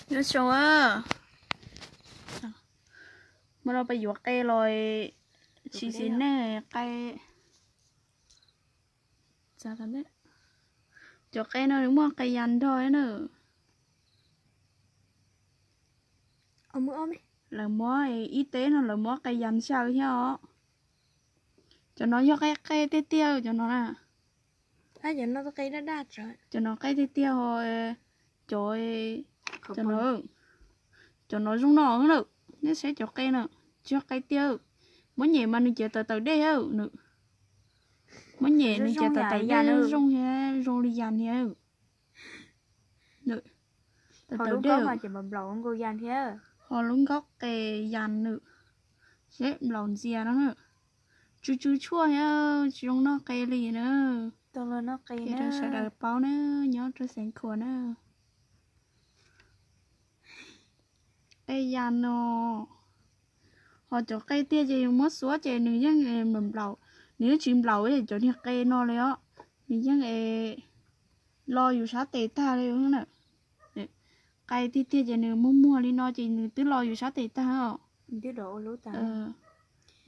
Nyob zoo, muaj no peb yuav qe los, tsis xis neej qe. Cov qe no nws muaj qe yas nrog na. Lawv muab ib teb no lawv muab qe yas xyaw thiab os. Cov no yog qe, qe tiag tiag cov no na. Cov no qe tiag tiag ho, cov, cov no, cov no zoo no na. Nej saib cov qe na, tsis yog qe tiag. Muab nyem mas nws cia tawm tawm dej na. Muab nyem nws cia tawm tawm dej zoo thiab zoo li yas thiab. Tawm tawm dej. Ho lub nkaub qe yas nws, seb nplaum ntxias no. Tsw tsw tshuaj thiab tsis zoo noj qe li na. Qhia rau sawv daws paub na, nyob rau Xeev Khuam na. Qe yas no, ho cov qe tiag ces yus muab xuab ces nws yeej nplaum, nws yeej tsis nplaum cov niag qe no li os. Nws yeej es lo yus sab tes tag li na. Qe tiag tiag ces nws muag muag li no ces nws twb lo yus sab tes tag os.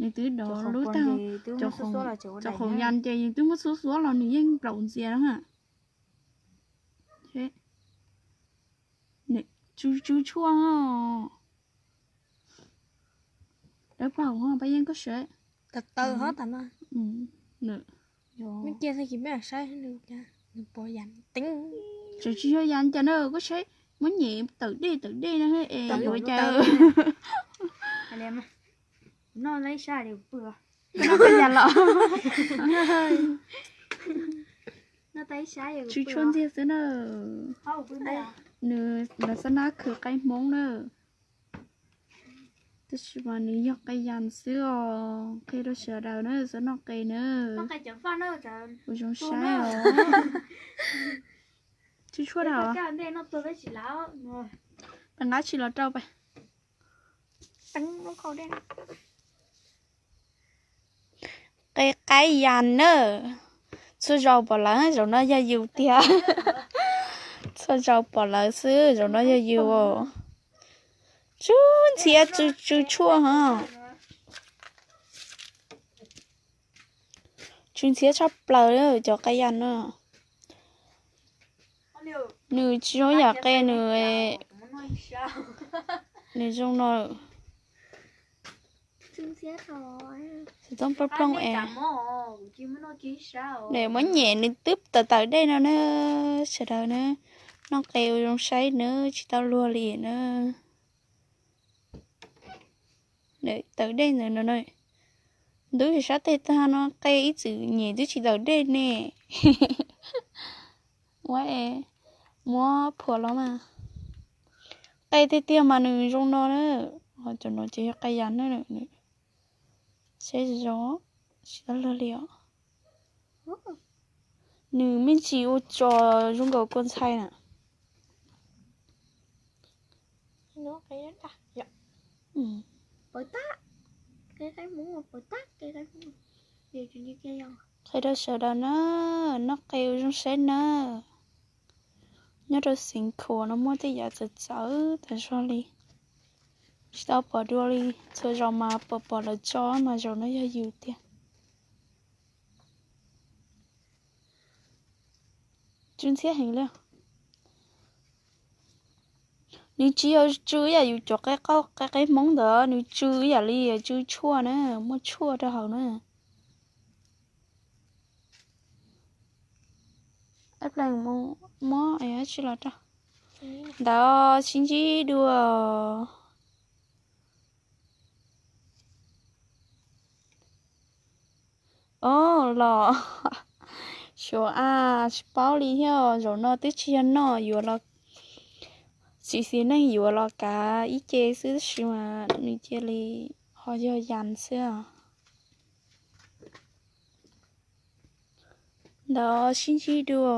Nws twb dov lub tag, cov khoom yas ces yus twb muab xuab xuab los nws yeej nplaum ntxias na. Tsw tsw tshuaj. Dawb paug ho pab yeej koj seb. Taw taw ho tas no. Nws, nws cia tag kis peb saib nws pov yas teeb. Tseem tsis yog yas cas na, koj saib muab nyem tawm dej tawm dej no es yuav cas. Noj ib sab li pw. Koj noj peb yas los. Tsw tshuaj ntxiag xwb na. Nws, lawv xab nab khwv qe Hmoob na. Tab sis mas nws yog qe yas xwb os, qhia rau sawv daws na, txhob noj qe na. Ua zoo saib os. Tsw tshuaj dab. Peb nqa tshis los rau peb. Qe qaib yas na. Txhua zaus pom lawv, zaum no yog yus tiag. Txhua zaus pom lawv xwb, zaum no yog yus. Tsw ntxhiab tsw tshuaj ho. Tsw ntxhiab tshaj plaws cov qe yas no. Nws tsis zoo yam qe nws, nws zoo no. Xov tooj plooj plooj es. Nws muab nyem nws twb tawm tawm dej no na, sawv daws na. Noj qe ua zoo saib na, tsis tau luag li na. Tawm dej ntawd no, ntub yus sab tes tag no, qe ib txwm nyem twb tsis tawm dej ne. Ua es muab phuam los mas. Qe tiag tiag mas nws zoo no na. Cov no ces yog qe yas na. Saib zoo, tsis tau luag li os. Nws me ntsis ua tso zoo nkaus kua ntxhais na. Qhia rau sawv daws na, noj qe ua zoo saib na. Nyob rau Xeev Khuam no muaj tej yam txawv txawv tas zog li. Tsis tau pom dua li, txhua zaus mas pom pom lawv tso mas zaum no yog yus tiag. Tsw ntxhiab heev li. Nws tsis yog tsw ib yam yus cov qe qaub qe qe Hmoob ntawd, nws tsw ib yam li tsw tshuaj na, muaj tshuaj rau hauv na. Plees mob tsi los rau ntawd sib ntsib dua. Os, los xyov a, tsis paub li thiab. Zaum no twb tsis yog noj, yuav los, txiv xis neej yuav los kav ib ce xwb tab sis mas nws cia li ho yog yas xwb os. Ntawd sib ntsib dua.